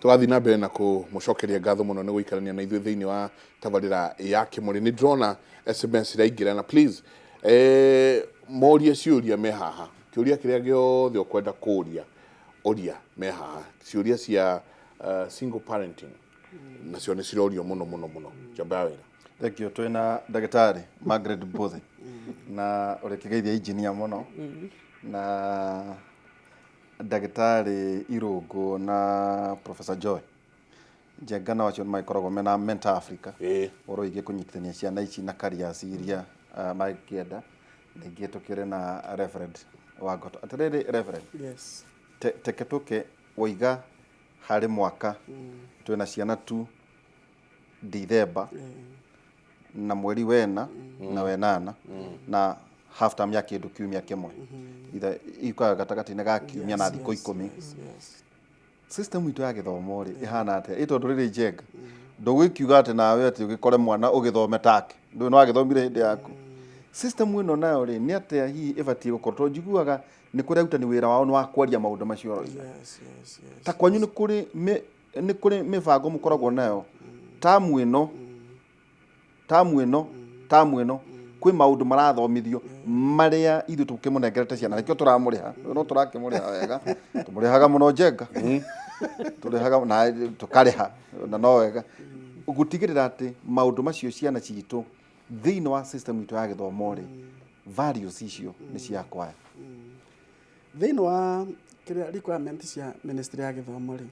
Tũgathiĩ na mbere na kũmũcokeria ngatho mũno nĩ gũikarania na ithuĩ thĩinĩ wa tabarĩra ya Kĩmũrĩ. Nĩ ndĩrona SMS iraingĩra na please morie ciũria me haha. Kĩũria kĩrĩa gĩothe ũkwenda kũũria ũria me haha. Ciũria cia single parenting nacio nĩ cirorio mũno mũno mũno. Njamba ya wĩra. Thank you. Twĩna ndagĩtarĩ Margaret Mbũthĩ na ũrĩkĩgeithia engineer mũno na ndagĩtarĩ Irũngũ na Professor Joy Njenga, nao acio nĩ magĩkoragwo mena Mentor Africa. Ũhoro wĩgiĩ kũnyitithania ciana ici na careers iria mangĩenda. Ningĩ tũkĩrĩ na Reverend Wangoto. Atĩrĩrĩ Reverend, Yes. Teke tũke waiga harĩ mwaka twĩna ciana tu Dithemba na mweri wena na wenana na half term ya kĩndũ kiumia kĩmwe, ithe ikaga gatagatĩ-inĩ ga kiumia na thikũ 10. System itũ ya gĩthomo rĩ, ĩhana atĩa? Ĩ tondũ rĩrĩ Njenga, ndũgũkiuga atĩ nawe atĩ ũgĩkore mwana ũgĩthome take ndũĩ nĩ wagĩthomire hĩndĩ yaku. System ĩno nayo rĩ, nĩ atĩa hihi ĩbatiĩ gũkorwo? Tondũ njiguaga nĩ kũrĩ arutani wĩra wao nĩ wa kwaria maũndũ macio oroiga. Ta kwanyu nĩ kũrĩ mĩbango mũkoragwo nayo, tamu ĩno, tamu ĩno, tamu ĩno kwĩ maũndũ marathomithio marĩa ithuĩ tũkĩmũnengerete ciana, nĩkĩo tũramũrĩha? No tũrakĩmũrĩha wega, tũmũrĩhaga mũno Njenga, tũrĩhaga na tũkarĩha na no wega gũtigĩrĩra atĩ maũndũ macio ciana citũ thĩinĩ wa system itũ ya gĩthomo rĩ, values icio nĩ ciakwaya. Thĩinĩ wa kĩrĩa requirement cia ministry ya gĩthomo rĩ,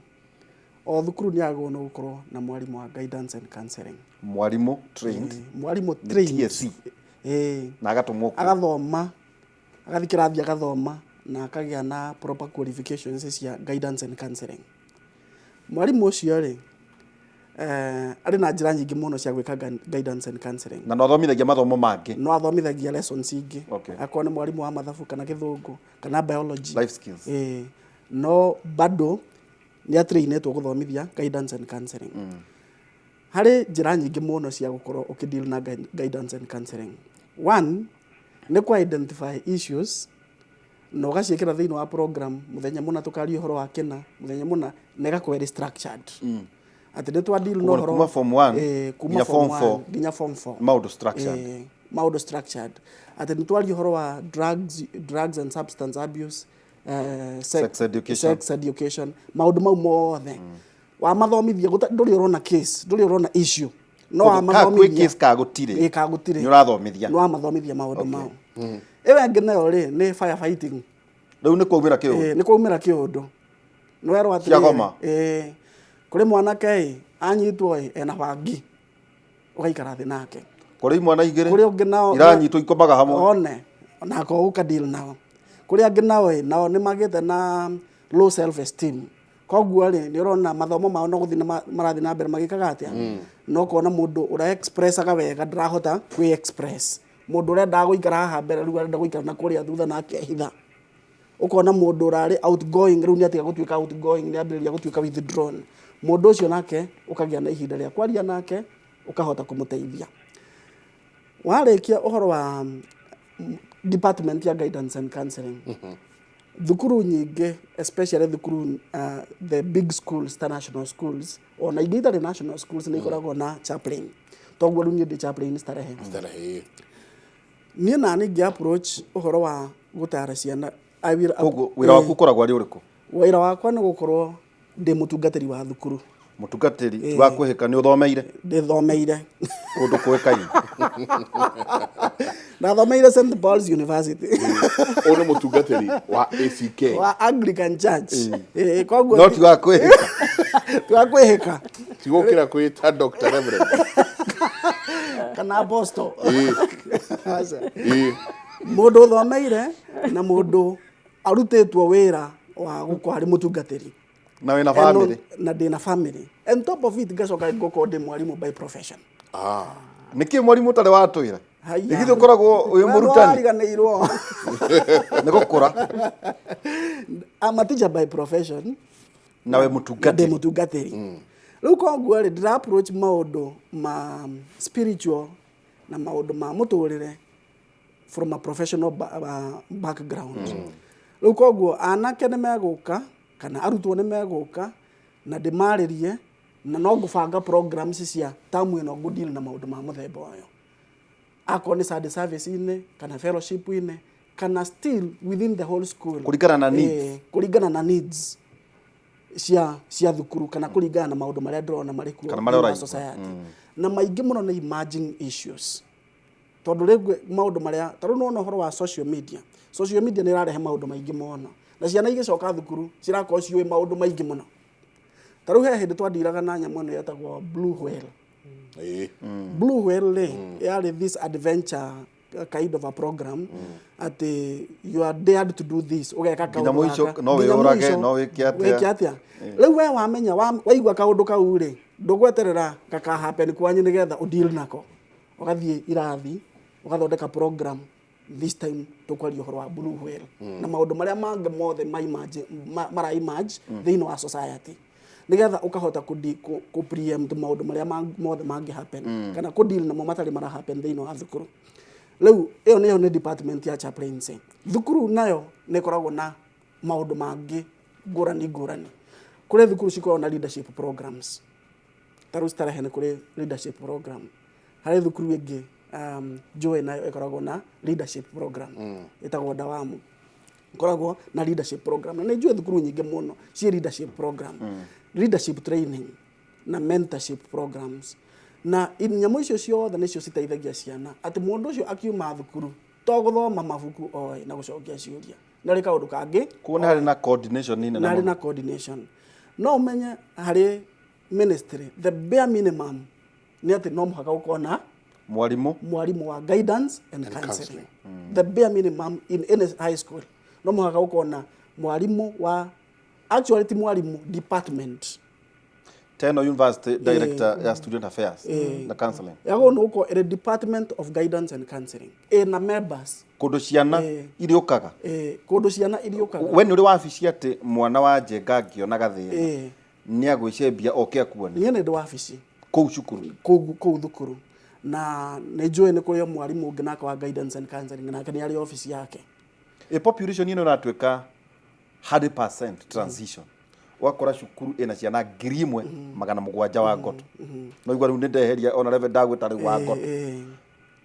o thukuru nĩ yagĩrĩirwo nĩ gũkorwo na mwarimũ wa guidance and counseling. Mwarimũ trained. Mwarimũ Nĩ trained. TSC. Ĩĩ. Na agatũmwo kuo. Agathoma, agathiĩ kĩrathi agathoma na akagĩa na proper qualifications cia guidance and counseling. Mwarimũ ũcio rĩ, arĩ na njĩra nyingĩ mũno cia gwĩka guidance and counseling. Na no athomithagia mathomo mangĩ? No athomithagia lessons ingĩ. Akorwo nĩ mwarimũ wa mathabu kana gĩthũngũ kana biology. Life skills. Ĩĩ, no bado nĩ atrainĩtwo gũthomithia guidance and counseling. Harĩ njĩra nyingĩ mũno cia gũkorwo ũkĩdeal na guidance and counseling. One nĩ kũ identify issues na ũgaciĩkĩra thĩinĩ wa program, mũthenya mũna tũkaria ũhoro wa kĩna, mũthenya mũna, na ĩgakorwo ĩrĩ structured atĩ nĩ twa deal na Koguo ũhoro kuma form one kuma nginya form form four. 1 nginya form 4. Maũndũ structured. Maũndũ structured atĩ nĩ twaria ũhoro wa drugs and substance abuse, Sex education. Sex education, maũndũ mau mothe wamathomithia, ndũrĩ ũrona case, ndũrĩ ũrona issue, no Koguo ka kwĩ wamathomithia case ka gũtirĩ. Ĩ, ka gũtirĩ. Nĩ ũrathomithia. Nĩ wamathomithia maũndũ mau. Ĩyo ĩngĩ nayo rĩ, nĩ firefighting. Rĩu nĩ kwaumĩra kĩũndũ. Ĩ, nĩ kwaumĩra kĩũndũ, nĩ werwo atĩrĩrĩ, Cia goma. Ĩ, kũrĩ mwanake ĩ anyitwo ĩ ena bangi, ũgaikara thĩ nake. Kũrĩ imwana igĩrĩ Kũrĩ ũngĩ nao iranyitwo ikomaga hamwe. One nako ũka deal nao. Kũrĩ angĩ nao ĩ nao nĩ magĩte na low self esteem, koguo rĩ, nĩ ũrona mathomo mao no gũthiĩ marathiĩ na mbere magĩkaga atĩa, no kona mũndũ ũrĩa expressaga wega ndarahota kwĩ express, mũndũ ũrĩa gũikara haha mbere rĩu arenda gũikara na kũrĩa thutha na akehitha, ũkona mũndũ ũrarĩ outgoing rĩu nĩ atiga gũtuĩka outgoing, nĩ ambĩrĩria gũtuĩka withdrawn. Mũndũ ũcio nake ũkagĩa na ihinda rĩa kwaria nake, ũkahota kũmũteithia. Warĩkia ũhoro wa department ya guidance and counseling, thukuru nyingĩ, especially thukuru the big schools ta national schools, ona ingĩ itarĩ national schools, nĩ ikoragwo na chaplain. Toguo rĩu niĩ ndĩ chaplain Starehe. Starehe. Niĩ na ningĩ approach ũhoro wa gũtara ciana, I will Koguo wĩra waku ũkoragwo arĩ ũrĩkũ? Wĩra wakwa nĩ gũkorwo ndĩ mũtungatĩri wa thukuru. Mũtungatĩri ti wa kwĩhĩka, nĩ ũthomeire? Ndĩthomeire. Kũndũ kũĩkaine. Ndathomeire St Paul's University. Ũyũ nĩ mũtungatĩri wa ACK. Wa Anglican Church. Ĩĩ, koguo No ti wa kwĩhĩka. Ti wa kwĩhĩka. Ti gũkĩra kwĩta Dr. Reverend. Kana apostle. Aca. Mũndũ ũthomeire na mũndũ arutĩtwo wĩra wa gũkorwo arĩ mũtungatĩri. Na wĩna family. Na ndĩna family, and top of it ngacoka ngũkorwo ndĩ mwarimũ by profession. Nĩkĩ mwarimũ ũtarĩ watwĩra? Haiya. Ĩgithĩ ũkoragwo wĩ mũrutani? Wariganĩirwo. Nĩ gũkũra. I'm a teacher by profession. Na wĩ Na ndĩ mũtungatĩri. Mũtungatĩri. Rĩu koguo rĩ, ndĩra approach maũndũ ma spiritual na maũndũ ma mũtũrĩre from a professional background. Rĩu koguo anake nĩ megũka kana arutwo nĩ megũka. Na ndĩmarĩrie na no ngũbanga programs cia tamu ĩno ngũdeal na maũndũ ma mũthemba ũyũ, akorwo nĩ Sunday service-inĩ kana fellowship-inĩ kana still within the whole school. Kũringana na needs. Kũringana na needs cia thukuru kana kũringana na maũndũ marĩa ndĩrona marĩ kuo Kana marĩa thĩinĩ wa ũraigua. society, na maingĩ mũno nĩ emerging issues, tondũ rĩngĩ maũndũ marĩa ta rĩu nĩwona ũhoro wa social media. Social media nĩ ĩrarehe maũndũ maingĩ mũno, na ciana igĩcoka thukuru cirakorwo ciũĩ maũndũ maingĩ mũno. Ta rĩu he hĩndĩ twandiraga na nyamũ ĩno yetagwo blue whale. Blue whale rĩ, yarĩ this adventure kind of a program atĩ you are dared to do this, ũgeka Nginya kaũndũ mũico, gaka. no Nginya wĩyũrage, mũico, no wĩke atĩa. Wĩke atĩa. Rĩu we wamenya waigua kaũndũ kau rĩ, ndũgweterera gaka happen kwanyu nĩgetha ũdeal nako. Ũgathiĩ irathi, ũgathondeka program, this time tũkwaria ũhoro wa blue whale na maũndũ marĩa mangĩ mothe ma emerge, mara emerge thĩinĩ wa society, nĩgetha ũkahota kũ preempt maũndũ marĩa mothe mangĩ happen kana kũ deal namo matarĩ mara happen thĩinĩ wa thukuru. Rĩu ĩyo nĩyo nĩ department ya chaplaincy. Thukuru nayo nĩ ĩkoragwo na maũndũ mangĩ ngũrani ngũrani. Kũrĩ thukuru cikoragwo na leadership programs. Ta rĩu Starehe nĩ kũrĩ leadership program. Harĩ thukuru ĩngĩ njũĩ nayo ĩkoragwo na leadership program, ĩtagwo Dawamu, ĩkoragwo na leadership program. Na nĩ njũĩ thukuru nyingĩ mũno ciĩ leadership program, leadership training na mentorship programs. Na nyamũ icio ciothe nĩcio citeithagia ciana atĩ mũndũ ũcio akiuma thukuru to gũthoma mabuku oĩ na gũcokia ciũria, na rĩ kaũndũ kangĩ. Kuo nĩ harĩ na coordination nene Na harĩ mũno. Na coordination. No ũmenye harĩ ministry, the bare minimum nĩ atĩ no mũhaka gũkorwo na mwarimũ. Mwarimũ wa guidance and counseling. The bare minimum in any high school, no mũhaka gũkorwo na mwarimũ wa, actually ti mwarimũ, department. Teno university director ya student affairs na counseling. Yagwo nĩ gũkorwo ĩrĩ department of guidance and counseling ĩna members. Kũndũ ciana iriũkaga. Kũndũ ciana iriũkaga. We nĩ ũrĩ wabici atĩ mwana wa Njenga angĩona gathĩna nĩ agwĩcembia oke akuone? Niĩ nĩ ndĩ wabici. Kũu cukuru? Kũu thukuru, na nĩ njũĩ nĩ kũrĩ o mwarimũ ũngĩ nake wa guidance and counseling, nake nĩ arĩ obici yake. Ĩ population ĩno ĩratuĩka 100% transition, ũgakora cukuru ĩna ciana 1700 wa ngoto, no igua rĩu nĩ ndeheria ona level ndagwĩta rĩu wa ngoto.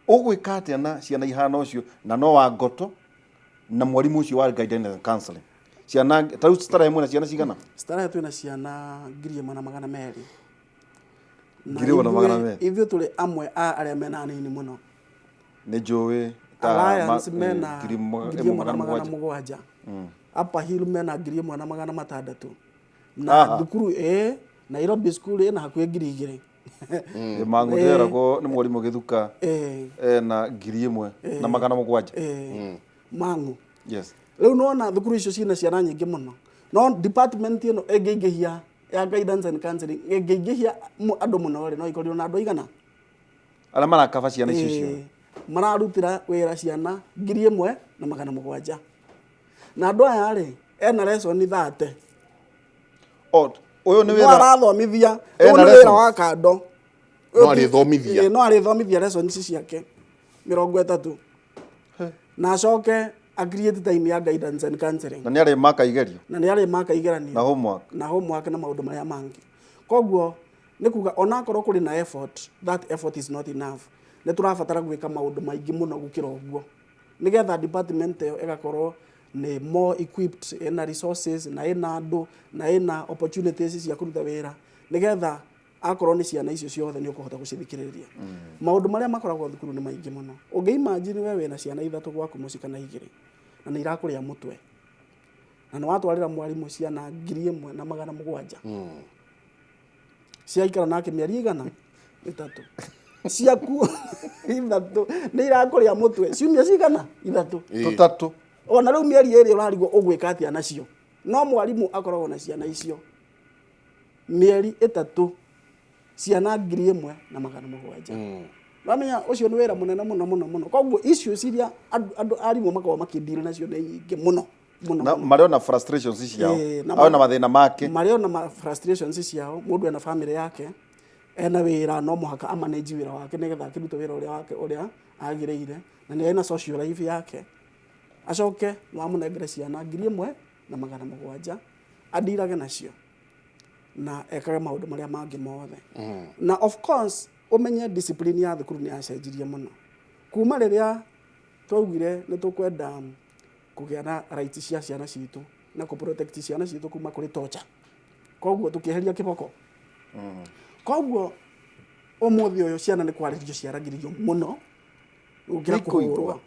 Ũgwĩka atĩa na ciana ihana ũcio na no wa ngoto na mwarimũ ũcio wa guidance and counseling? Ciana ta rĩu Starehe mwĩna ciana cigana? Starehe twĩna ciana 1200. Na 1200. Ithuĩ tũrĩ amwe a arĩa mena anini mũno. Nĩ njũĩ ta Alliance mena ngiri ngiri ĩmwe ĩmwe na magana magana mũgwanja. mũgwanja. Upper Hill mena 1600. Na thukuru ĩ Nairobi School ĩna hakuhĩ 2000. Mang'u ndĩreragwo nĩ mwarimũ Gĩthuka ena 1700. Mang'u. Yes. Rĩu nĩwona thukuru icio ciĩna ciana nyingĩ mũno, no department ĩno ĩngĩingĩhia ya guidance and counseling ĩngĩingĩhia andũ mũno rĩ, no ikorirwo na andũ aigana arĩa marakaba ciana icio ciothe. Mararutĩra wĩra ciana 1700, na andũ aya rĩ, ena lesson 30. O ũyũ nĩ No wĩra arathomithia. Ena Ũyũ nĩ wĩra lessons. wa kando. No arĩthomithia. No arĩthomithia lessons ciake 30 na acoke a create time ya guidance and counseling. Na nĩ arĩ maka igerio. Na nĩ arĩ maka igeranio. Na homework. Na homework na maũndũ marĩa mangĩ. Koguo nĩ kuga onakorwo kũrĩ na effort, that effort is not enough. Nĩ tũrabatara gwĩka maũndũ maingĩ mũno gũkĩra ũguo, nĩgetha department ĩyo ĩgakorwo nĩ more equipped, ĩna resources na ĩna andũ na ĩna opportunities cia kũruta wĩra, nĩgetha akorwo nĩ ciana icio ciothe nĩ ũkũhota gũcithikĩrĩria. Maũndũ marĩa makoragwo thukuru nĩ maingĩ mũno. Ũngĩ imagine we wĩna ciana ithatũ gwaku mũciĩ kana igĩrĩ na nĩ irakũrĩa mũtwe, na nĩ watwarĩra mwarimũ ciana 1700, ciaikara nake mĩeri igana ĩtatũ, ciaku ithatũ nĩ irakũrĩa mũtwe ciumia cigana? Ithatũ. Tũtatũ. Ona rĩu mĩeri ĩrĩ ũrarigwo ũgwĩka atĩa nacio, no mwarimũ akoragwo na ciana icio mĩeri ĩtatũ, ciana 1700. Wamenya ũcio nĩ wĩra mũnene mũno mũno mũno. Koguo issues iria andũ arimũ makoragwo makĩdeal nacio nĩ nyingĩ mũno mũno Na mũno. marĩ ona frustrations ciao. Na Arĩ na mathĩna make. Marĩ ona frustrations ciao. Mũndũ ena family yake, ena wĩra, no mũhaka amanage wĩra wake nĩgetha akĩrute wĩra ũrĩa wake ũrĩa agĩrĩire, na nĩ ena social life yake. Acoke wamũnengere ciana 1700 adirage nacio. Na ekage maũndũ marĩa mangĩ mothe. Na of course ũmenye discipline ya thukuru nĩ yacenjirie mũno kuma rĩrĩa twaugire nĩ tũkwenda kũgĩa na rights cia ciana citũ na kũ protect ciana citũ kuma kũrĩ torture. Koguo tũkĩeheria kĩboko. Koguo ũmũthĩ ũyũ ciana nĩ kwarĩrio ciaragĩrio mũno gũkĩra Nĩikũigua. kũhũrwo.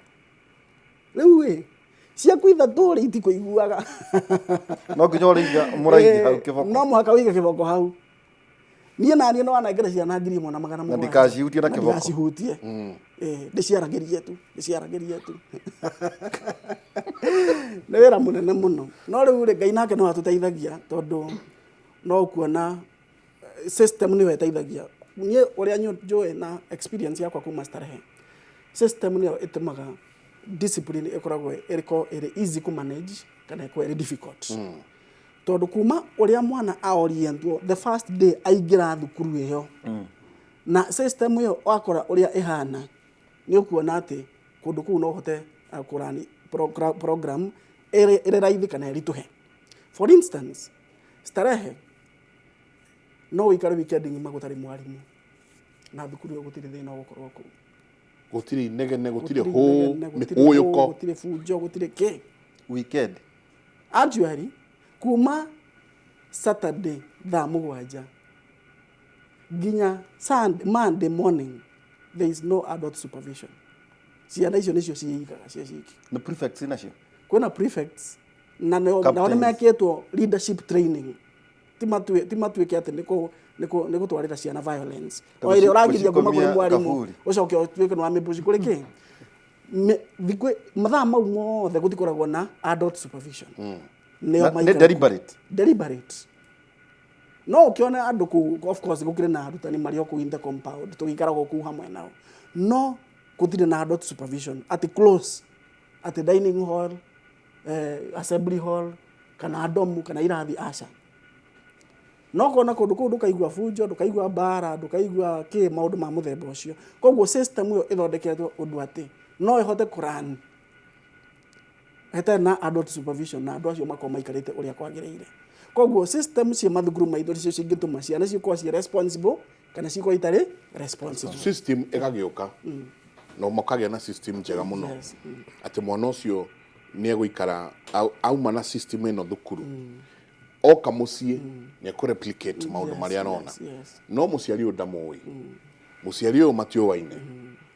Rĩu ĩ ciaku ithatũ rĩ, itikũiguaga. No nginya ũrĩiga mũraithi hau kĩboko. No mũhaka wĩige kĩboko hau. Niĩ naniĩ no wanengere ciana 1700. Ndikacihutie na kĩboko. Ndikacihutie. Ndĩciaragĩrie tu, ndĩciaragĩrie tu. Nĩ wĩra mũnene mũno, no rĩu rĩ, Ngai nake no atũteithagia, tondũ no ũkuona system nĩyo ĩteithagia. Niĩ ũrĩa njũĩ na experience yakwa kuma Starehe, system nĩyo ĩtũmaga discipline ĩkoragwo ĩrĩko ĩrĩ easy kũ manage kana ĩkorwo ĩrĩ difficult, tondũ kuma ũrĩa mwana aorientwo the first day aingĩra thukuru ĩyo na system ĩyo, wakora ũrĩa ĩhana, nĩ ũkuona atĩ kũndũ kũu no ũhote kũrani program ĩrĩ raithi kana ĩritũhe. For instance, Starehe no ũikare weekend ng'ima gũtarĩ mwarimũ, na thukuru ĩyo gũtirĩ thĩna ũgũkorwo kũu. Gũtirĩ inegene, gũtirĩ Gũtirĩ hũ inegene, gũtirĩ hũ, mĩhũyũko. Gũtirĩ bunjo, gũtirĩ kĩ. Weekend? Actually, kuma Saturday thaa 7 nginya Sunday, Monday morning, there is no adult supervision. Ciana icio nĩcio ciĩikaga cia ciki. Nĩ prefects nacio? Kwĩna prefects na nao nĩ Captains. mekĩtwo leadership training, ti matuĩke atĩ nĩ gũtwarĩra ciana violence Ta o ĩrĩa ũrangiria kuma kũrĩ gũcikomia mwarimũ. kaburi. Ũcoke ũtuĩke nĩ wamĩmbuci kũrĩ kĩ. Thikũ mathaa mau mothe gũtikoragwo na adult supervision. Nĩo Na- nĩ maikaraga. Deliberate? Deliberate. No ũkĩone andũ kũu, of course gũkĩrĩ na arutani marĩ o kũu in the compound, tũgĩikaragwo kũu hamwe nao, no gũtirĩ na adult supervision atĩ close, atĩ dining hall, assembly hall kana domu kana irathi, aca. No kona kũndũ kũu ndũkaigua bunjo, ndũkaigua mbara, ndũkaigua kĩ, maũndũ ma mũthemba ũcio. Koguo system ĩyo ĩthondeketwo ũndũ atĩ no ĩhote kũrun ĩtarĩ na adult supervision, na andũ acio makorwo maikarĩte ũrĩa kwagĩrĩire. Koguo system cia mathukuru maitũ nĩcio cingĩtũma ciana cikorwo ciĩ responsible kana cikorwo itarĩ responsible. System ĩgagĩũka na makagĩa na system njega mũno atĩ mwana ũcio nĩ egũikara auma na system ĩno thukuru, oka mũciĩ nĩ ekũ replicate maũndũ marĩa arona. No mũciari ũyũ ndamũĩ, mũciari ũyũ matiũaine,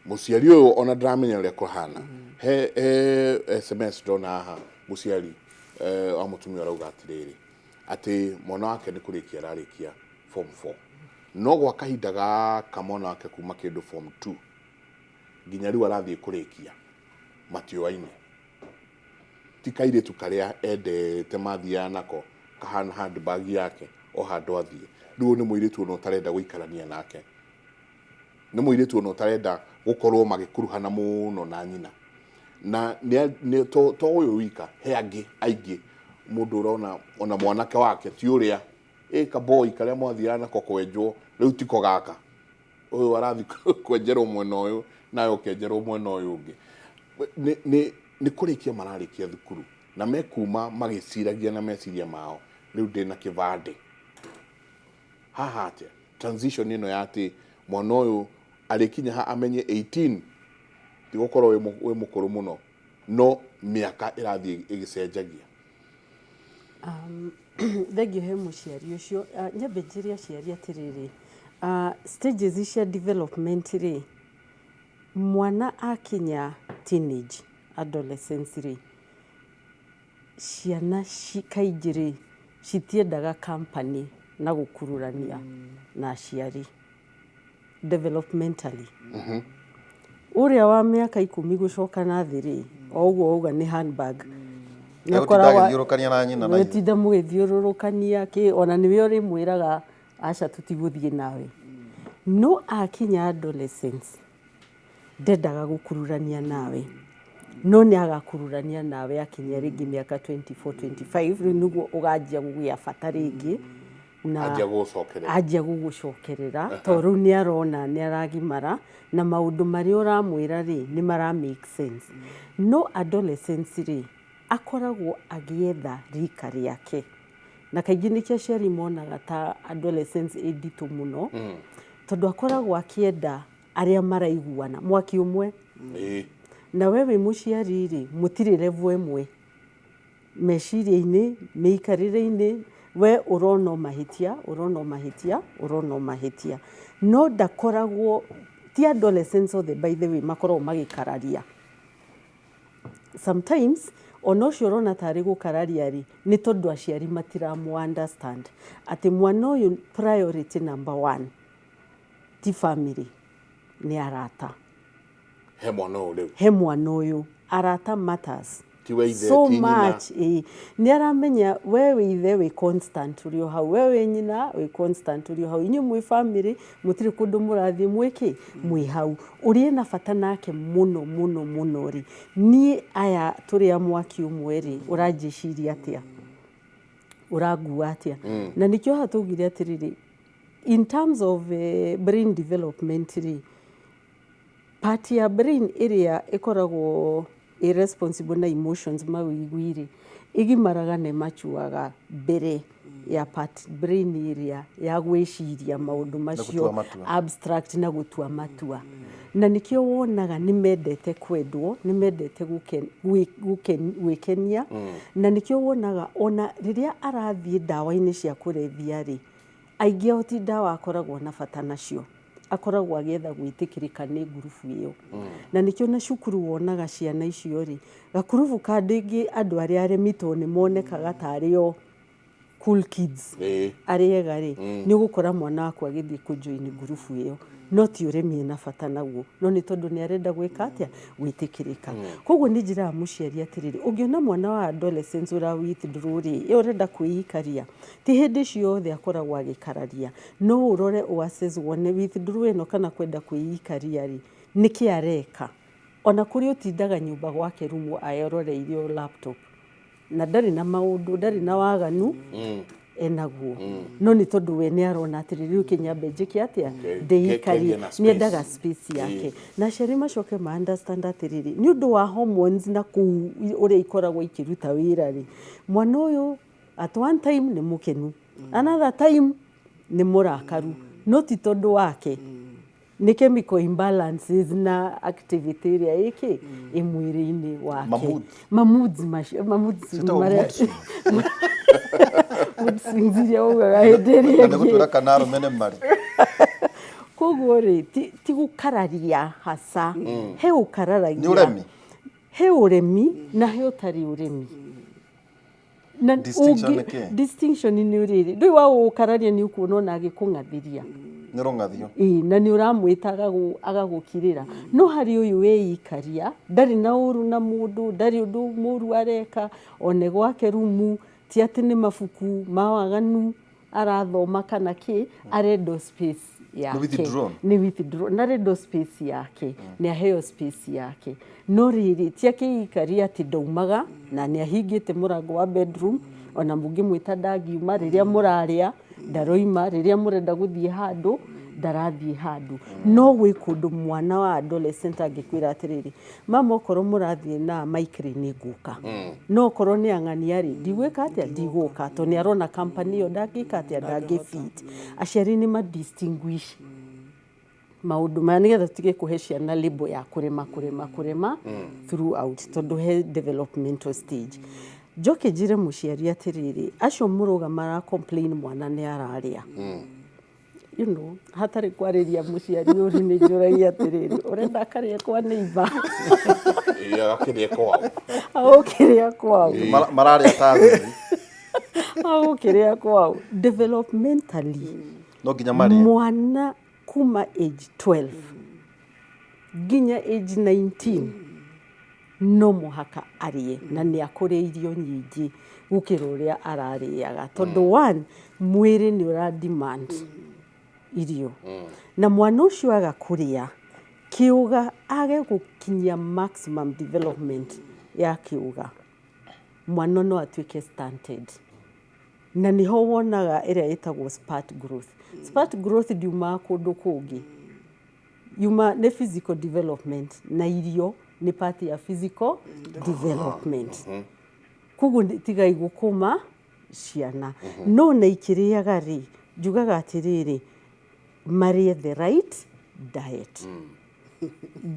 mũciari ũyũ ona ndaramenya ũrĩa kũhana. He SMS ndona haha, mũciari wa mũtumia ũrauga atĩrĩrĩ, atĩ mwana wake nĩ kũrĩkia ararĩkia form 4, no gwa kahinda gaka mwana wake kuma kĩndũ form 2 nginya rĩu arathiĩ kũrĩkia matiũaine. Ti kairĩtu karĩa endete mathiaga nako kahana handbag yake o handũ athiĩ. Rĩu ũyũ nĩ mũirĩtu ona ũtarenda gũikarania nake, nĩ mũirĩtu ona ũtarenda gũkorwo magĩkuruhana mũno na nyina. Na to ũyũ wika, he angĩ aingĩ. Mũndũ ũrona ona mwanake wake ti ũrĩa ĩ kaboi karĩa mwathiaga nako kwenjwo, rĩu tiko gaka. Ũyũ arathiĩ kwenjerwo mwena ũyũ, nawe ũkenjerwo mwena ũyũ ũngĩ. Nĩ kũrĩkia mararĩkia thukuru na mekuma magĩciragia na meciria mao rĩu ndĩna kĩbandĩ haha atĩa. Transition ĩno ya atĩ mwana ũyũ arĩkinya ha amenye 18, ti gũkorwo wĩ mũkũrũ mũno, no mĩaka ĩrathiĩ ĩgĩcenjagia. Thengio he mũciari ũcio. Nyambe njĩre aciari atĩrĩrĩ, stages cia development rĩ, mwana akinya teenage, adolescence rĩ, ciana kaingĩ rĩ, citiendaga company na gũkururania na aciari. Developmentally, ũrĩa wa mĩaka 10 gũcoka na thĩ rĩ, o ũguo wauga nĩ handbag. Nĩ Egũtinda ũkoraga- agĩthiũrũkania na nyina na ithe. Gwĩtinda mũgĩthiũrũrũkania kĩ, ona nĩwe ũrĩmwĩraga aca, tũtigũthiĩ nawe. No akinya adolescence, ndendaga gũkururania nawe, no nĩ agakururania nawe akinyia rĩngĩ mĩaka 24, 25. Rĩu nĩguo ũganjia kũgĩa bata rĩngĩ na anjia gũgũcokerera. Anjia gũgũcokerera, tondũ rĩu nĩ arona nĩ aragimara na maũndũ marĩa ũramwĩra rĩ, nĩ mara make sense. No adolescence rĩ, akoragwo agĩetha rika rĩake. Na kaingĩ nĩkĩo aciari monaga ta adolescence ĩ nditũ mũno, tondũ akoragwo akĩenda arĩa maraiguana mwaki ũmwe. Na we wĩ mũciari rĩ, mũtirĩ level ĩmwe meciria-inĩ, mĩikarĩre-inĩ. We ũrona o mahĩtia, ũrona o mahĩtia, ũrona o mahĩtia, no ndakoragwo. Ti adolescents othe, by the way, makoragwo magĩkararia. Sometimes ona ũcio ũrona tarĩ gũkararia rĩ, nĩ tondũ aciari matiramu understand atĩ mwana ũyũ priority number one ti family, nĩ arata. He mwana ũyũ rĩu. He mwana ũyũ arata matters Ti we ithe, so ti nyina. much. Ĩ, nĩ aramenya we wĩ ithe wĩ constant ũrĩ o hau, we wĩ nyina wĩ constant ũrĩ o hau, inyuĩ mwĩ family mũtirĩ kũndũ mũrathiĩ, mwĩkĩ mwĩ hau. Ũrĩa ena bata nake mũno mũno mũno rĩ, niĩ aya tũrĩ a mwaki ũmwe rĩ, ũranjĩciria atĩa, ũrangua atĩa? Na nĩkĩo haha twaugire atĩrĩrĩ, in terms of brain development rĩ, part ya brain ĩrĩa ĩkoragwo ĩ responsible na emotions, mawĩigwi rĩ, ĩgimaraga na ĩmachuaga mbere ya part brain ĩrĩa ya gwĩciria maũndũ macio gũtua matua. Abstract na gũtua matua. Na nĩkĩo wonaga nĩ mendete kwendwo, nĩ mendete gwĩkenia. Na nĩkĩo wonaga ona rĩrĩa arathiĩ ndawa-inĩ cia kũrebia rĩ, aingĩ ao ti ndawa akoragwo na bata nacio, akoragwo agĩetha gwĩtĩkĩrĩka nĩ ngurubu ĩyo. Na nĩkĩo na cukuru wonaga ciana icio rĩ, gakurubu ka ndĩngĩ andũ arĩa aremi tondũ nĩ monekaga tarĩ o cool kids, arĩ ega rĩ, nĩ ũgũkora mwana waku agĩthiĩ kũjoin ngurubu ĩyo. No ti ũremi ena bata naguo, no nĩ tondũ nĩ arenda gwĩka atĩa? Gwĩtĩkĩrĩka. Koguo nĩ njĩraga mũciari atĩrĩrĩ, ũngĩona mwana wa adolescence ũra withdraw rĩ, ĩyo ũrenda kwĩikaria, ti hĩndĩ ciothe akoragwo agĩkararia. No ũrore, ũassess, wone withdraw ĩno kana kwenda kwĩikaria rĩ, nĩkĩ areka. Ona kũrĩ ũtindaga nyũmba gwake rumu aroreirie o laptop na ndarĩ na maũndũ, ndarĩ na waganu enaguo, no nĩ tondũ we nĩ arona atĩrĩ, rĩu kĩnyambe njĩke atĩa? Ndĩikarie. Kegĩa na space. Nĩendaga space yake. Na aciari macoke ma understand atĩrĩrĩ, nĩ ũndũ wa hormones na kũu ũrĩa ikoragwo ikĩruta wĩra rĩ, mwana ũyũ at one time nĩ mũkenu, another time nĩ mũrakaru, no ti tondũ wake, nĩ chemical imbalances na activity ĩrĩa ĩkĩ ĩ mwĩrĩ-inĩ wake. Mamoods. Mamoods macio, mamoods Ciĩtagwo marĩa mood swings. Mood swings iria ugaga hĩndĩ ĩrĩa Na nĩ ĩngĩ. gũtwĩra kana arũme nĩ marĩ. Koguo rĩ, ti gũkararia hasa, he ũkararagia. Nĩ ũremi. He ũremi na he ũtarĩ ũremi. Na Distinction nĩ kĩĩ? Distinction nĩ rĩrĩ, ndũĩ wa gũkararia nĩ ũkuona ona agĩkũng'athĩria. Nĩ rũng'athio. Ĩĩ, na nĩ ũramwĩta agagũkirĩra. No harĩ ũyũ wĩikaria, ndarĩ na ũru na mũndũ, ndarĩ ũndũ mũru areka, one gwake rumu, ti atĩ nĩ mabuku ma waganu arathoma kana kĩ, arenda space yake. Withdrawn. Nĩ withdraw, na arenda space yake, nĩ aheo space yake. No rĩrĩ, ti akĩikaria atĩ ndaumaga na nĩ ahingĩte mũrango wa bedroom, ona mũngĩmwĩta ndangiuma, rĩrĩa mũrarĩa ndaroima, rĩrĩa mũrenda gũthiĩ handũ ndarathiĩ handũ. No gwĩ kũndũ mwana wa adolescent angĩkwĩra atĩrĩrĩ, mama, okorwo mũrathiĩ na Mike rĩ, nĩ ngũka, no okorwo nĩ ang'ania rĩ, ndigwĩka atĩa? Ndigũka, tondũ nĩ arona company ĩyo ndangĩka atĩa? Ndangĩ fit. Aciari nĩ ma distinguish maũndũ maya nĩgetha tũtige kũhe ciana label ya kũrema kũrema kũrema throughout, tondũ he developmental stage. Njoke njĩre mũciari atĩrĩrĩ, acio mũrũga mara complain mwana nĩ ararĩa, hatarĩ kwarĩria mũciari ũru, nĩ njũragia atĩrĩrĩ, ũrenda akarĩe kwa neighbor? Ĩĩ, agakĩrĩe kwao. Agũkĩrĩa kwao. Mararĩa ta athuri. Agũkĩrĩa kwao. Developmentally, No nginya marĩe. Mwana kuma age 12 nginya age 19 no mũhaka arĩe, na nĩ akũrĩa irio nyingĩ gũkĩra ũrĩa ararĩaga, tondũ one, mwĩrĩ nĩ ũra demand irio. Na mwana ũcio aga kũrĩa kĩũga, age gũkinyia maximum development ya kĩũga, mwana no atuĩke stunted. Na nĩho wonaga ĩrĩa ĩtagwo spurt growth. Spurt growth ndiumaga kũndũ kũngĩ, yuma nĩ physical development, na irio nĩ part ya physical development. Koguo tigai gũkũma Ciana no na ikĩrĩaga rĩ, njugaga atĩrĩrĩ, marĩe the right diet.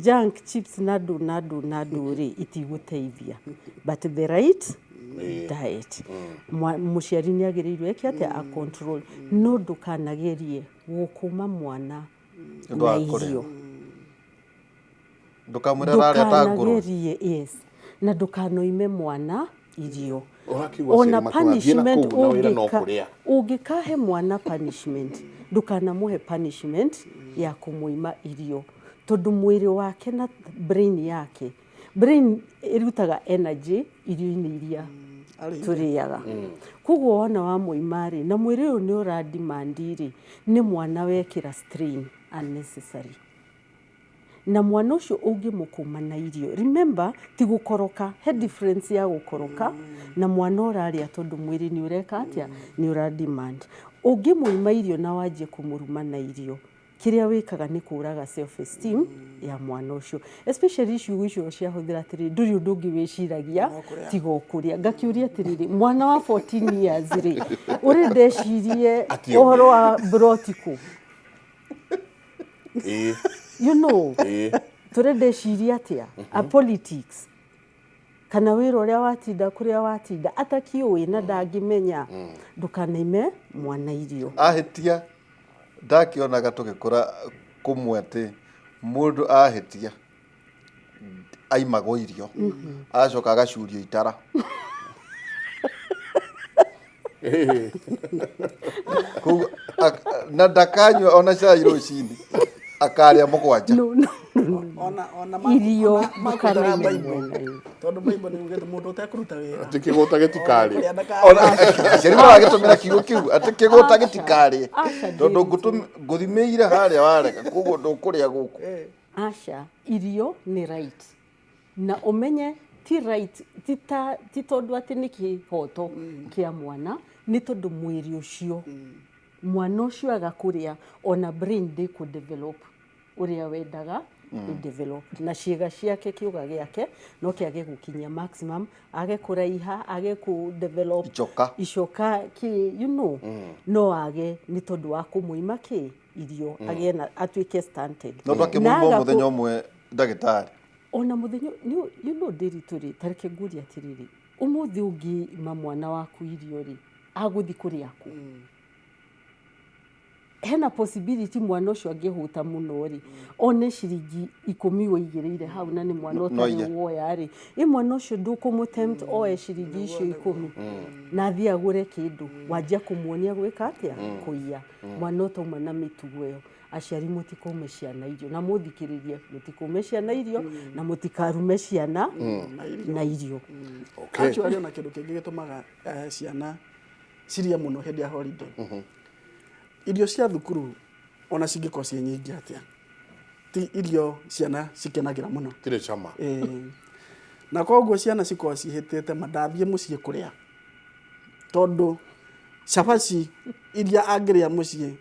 Junk, chips na ndũ na ndũ na ndũ rĩ, itigũteithia, but the right diet. Mũciari nĩ agĩrĩirwo eke atĩa? A control, no ndũkanagerie gũkũma mwana Ũndũ na wa kũrĩa. irio. Ndũkamwĩre ararĩa ta ngũrwe. Ndũkanagerie, yes, na ndũkanoime mwana irio. Ũrakiuga Ona aciari matũrathiĩ na punishment, kũu na wĩra no kũrĩa. Ũngĩkahe mwana punishment, ndũkanamũhe punishment ya kũmũima irio, tondũ mwĩrĩ wake na brain yake, brain ĩrutaga energy irio-inĩ iria Arĩire. Tũrĩaga. Koguo wona wamũima rĩ, na mwĩrĩ ũyũ nĩ ũra demand rĩ, nĩ mwana wekĩra strain unnecessary. Na mwana ũcio ũngĩmũkũma na irio, remember, ti gũkoroka, he difference ya gũkoroka na mwana ũrarĩa, tondũ mwĩrĩ nĩ ũreka atĩa? Nĩ ũra demand. Ũngĩmũima irio na wanjie kũmũruma na irio, kĩrĩa wĩkaga nĩ kũraga self esteem ya mwana ũcio, especially ciugo icio ciahũthĩra atĩrĩrĩ, ndũrĩ ũndũ ũngĩ wĩciragia No kũrĩa. tiga o kũrĩa. Ngakĩũria atĩrĩrĩ, mwana wa 14 years rĩ, ũrĩ ndecirie Atĩ ũhoro wa brotikũ? Tũrĩ ndeciria atĩa a politics kana wĩra ũrĩa watinda kũrĩa watinda atakiũĩ na ndangĩmenya. Ndũkanaime mwana irio. Ahĩtia, ndakĩonaga tũgĩkũra kũmwe atĩ mũndũ ahĩtia aimagwo irio, acoka agacurio itara. Koguo na ndakanyua ona cai rũcinĩ, akarĩa 7. No, no, no, no. Ona Irio, ona makutaga ndũkanaime Bible. mwana irio. Tondũ Bible nĩ ugĩte mũndũ ũtekũruta wĩra Atĩ kĩgũta gĩtikarĩ. kũrĩa ndakarĩe. Ona aciari maragĩtũmĩra kiugo kĩu atĩ kĩgũta gĩtikarĩe, Aca, tondũ David. Ngũthimĩire harĩa warega, koguo ndũkũrĩa gũkũ. Aca, irio nĩ right, na ũmenye ti right ti tondũ atĩ nĩ kĩhoto kĩa mwana, nĩ tondũ mwĩrĩ ũcio, mwana ũcio aga kũrĩa, ona brain ndĩkũ develop ũrĩa wendaga ĩ develop, na ciĩga ciake, kĩũga gĩake no kĩage gũkinyia maximum, age kũraiha, age kũ develop Icoka. Icoka kĩ, no age nĩ tondũ wa kũmũima kĩ irio, agĩe na atuĩke stunted. No Na twakĩmũima aga mũthenya ũmwe ndagĩtarĩ. Ona mũthenya ndĩritũ rĩ, tareke ngurie atĩrĩrĩ, ũmũthĩ ũngĩima mwana waku irio rĩ, agũthi kũrĩa kũ? Hena possibility mwana ũcio angĩhũta mũno rĩ, one ciringi 10 ũigĩrĩire hau, na nĩ mwana No ũtarĩ iye. woya rĩ, ĩ mwana ũcio ndũkũmũtempt oe ciringi icio 10 na athiĩ agũre kĩndũ? Wanjia kũmuonia gwĩka atĩa? Kũiya. Mwana ũtauma na mĩtugo ĩyo, aciari mũtikaume ciana irio, na mũthikĩrĩrie, mũtikaume ciana irio na mũtikarume ciana na irio. Actually, ona kĩndũ kĩngĩ gĩtũmaga ciana cirie mũno hĩndĩ ya holiday, irio cia thukuru ona cingĩkorwo ciĩ nyingĩ atĩa, ti irio ciana cikenagĩra mũno. Tirĩ cama. Ĩĩ. Na koguo ciana cikoragwo cihĩtĩte mandathiĩ mũciĩ kũrĩa, tondũ cabaci iria angĩrĩa mũciĩ,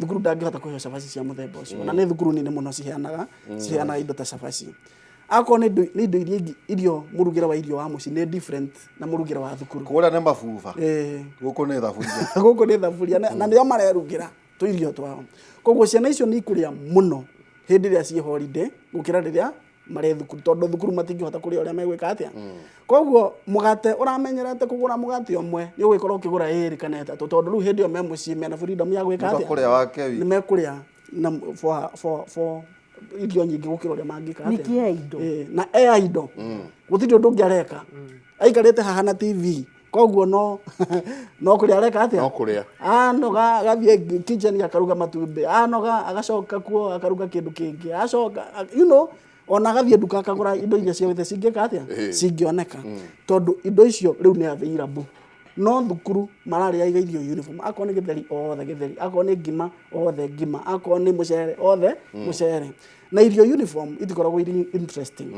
thukuru ndangĩhota kũheo cabaci cia mũthemba ũcio. Na nĩ thukuru nini mũno ciheanaga indo ta cabaci. Akorwo nĩ indo iria ingĩ, irio, mũrugĩre wa irio wa mũciĩ nĩ different na mũrugĩre wa thukuru. Kũrĩa nĩ mabuba. Gũkũ nĩ thaburia. Gũkũ nĩ thaburia, na nĩo marerugĩra tũirio twao. Koguo ciana icio nĩ ikũrĩa mũno hĩndĩ ĩrĩa ciĩ holiday gũkĩra rĩrĩa marĩ thukuru, tondũ thukuru matingĩhota kũrĩa ũrĩa megwĩka atĩa. Koguo mũgate, ũramenyerete kũgũra mũgate ũmwe, nĩ ũgũgĩkorwo ũkĩgũra ĩrĩ kana ĩtatũ, tondũ rĩu hĩndĩ ĩyo me mũciĩ mena freedom ya gwĩka Mũndũ atĩa? akũrĩa wake wiki. Nĩ mekũrĩa na for irio nyingĩ gũkĩra ũrĩa mangĩka atĩa. Ningĩ e indo. Ĩĩ, na e indo gũtirĩ ũndũ ũngĩ areka, aikarĩte haha na TV, koguo no kũrĩa areka atĩa? No kũrĩa. Anoga agathiĩ kitchen akaruga matumbĩ, anoga agacoka kuo akaruga kĩndũ kĩngĩ, acoka ona agathiĩ nduka akagũra indo iria ciothe cingĩka atĩa? Cingĩoneka, tondũ indo icio rĩu nĩ available. No thukuru mararĩa irio uniform, akorwo nĩ gĩtheri othe gĩtheri, akorwo nĩ ngima othe ngima, akorwo nĩ mũcere othe mũcere. Na irio uniform itikoragwo irĩ interesting.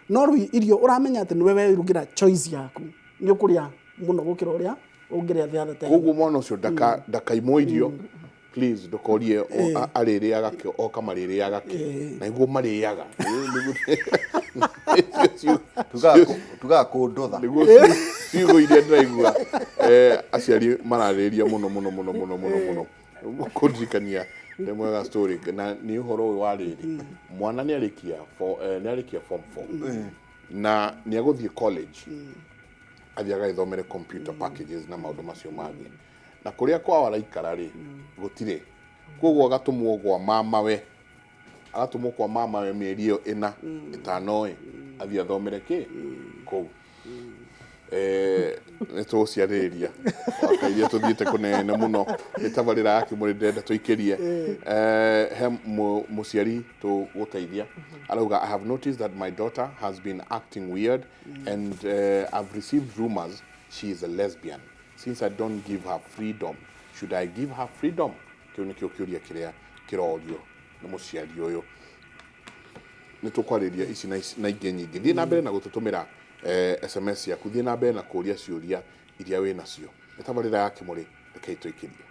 No rĩu irio ũramenya atĩ nĩwe werugĩra, choice yaku, nĩ ũkũrĩa mũno gũkĩra ũrĩa ũngĩrĩa the other time. Koguo mwana ũcio ndakaimwo irio, please. Ndũkorie arĩrĩaga kĩ, oka marĩrĩaga kĩ, na nĩguo marĩaga. Tugaga kũndũtha. Nĩguo ciugo iria ndĩraigua aciari mararĩrĩria mũno mũno mũno mũno mũno mũno kũndirikania nĩ mwega story na nĩ ũhoro ũyũ wa rĩrĩ mwana nĩ arĩkia nĩ arĩkia form 4 na nĩ agũthiĩ college, athiĩ agagĩthomere computer packages na maũndũ macio mangĩ, na kũrĩa kwao araikara rĩ gũtirĩ, koguo agatũmwo gwa mamawe, agatũmwo kwa mamawe mĩeri ĩyo ĩna ĩtano ĩ athiĩ athomere kĩ kũu. Nĩ tũgũciarĩrĩria wakairia tũthiĩte kũnene mũno. Nĩ tabarĩra ya Kĩmũrĩ ndĩrenda tũikĩrie. He mũciari tũgũteithia arauga, "I have noticed that my daughter has been acting weird and I've received rumors she is a lesbian. Since I don't give her freedom, should I give her freedom?" Kĩu nĩkĩo kĩũria kĩrĩa kĩrorio nĩ mũciari ũyũ. Nĩ tũkwarĩria ici na ici na ingĩ nyingĩ. Thiĩ na mbere na gũtũtũmĩra SMS yaku, thiĩ na mbere na kũria ciũria iria wĩ nacio. Nĩ tabarĩra ya Kĩmũrĩ, rekei tũikĩrie.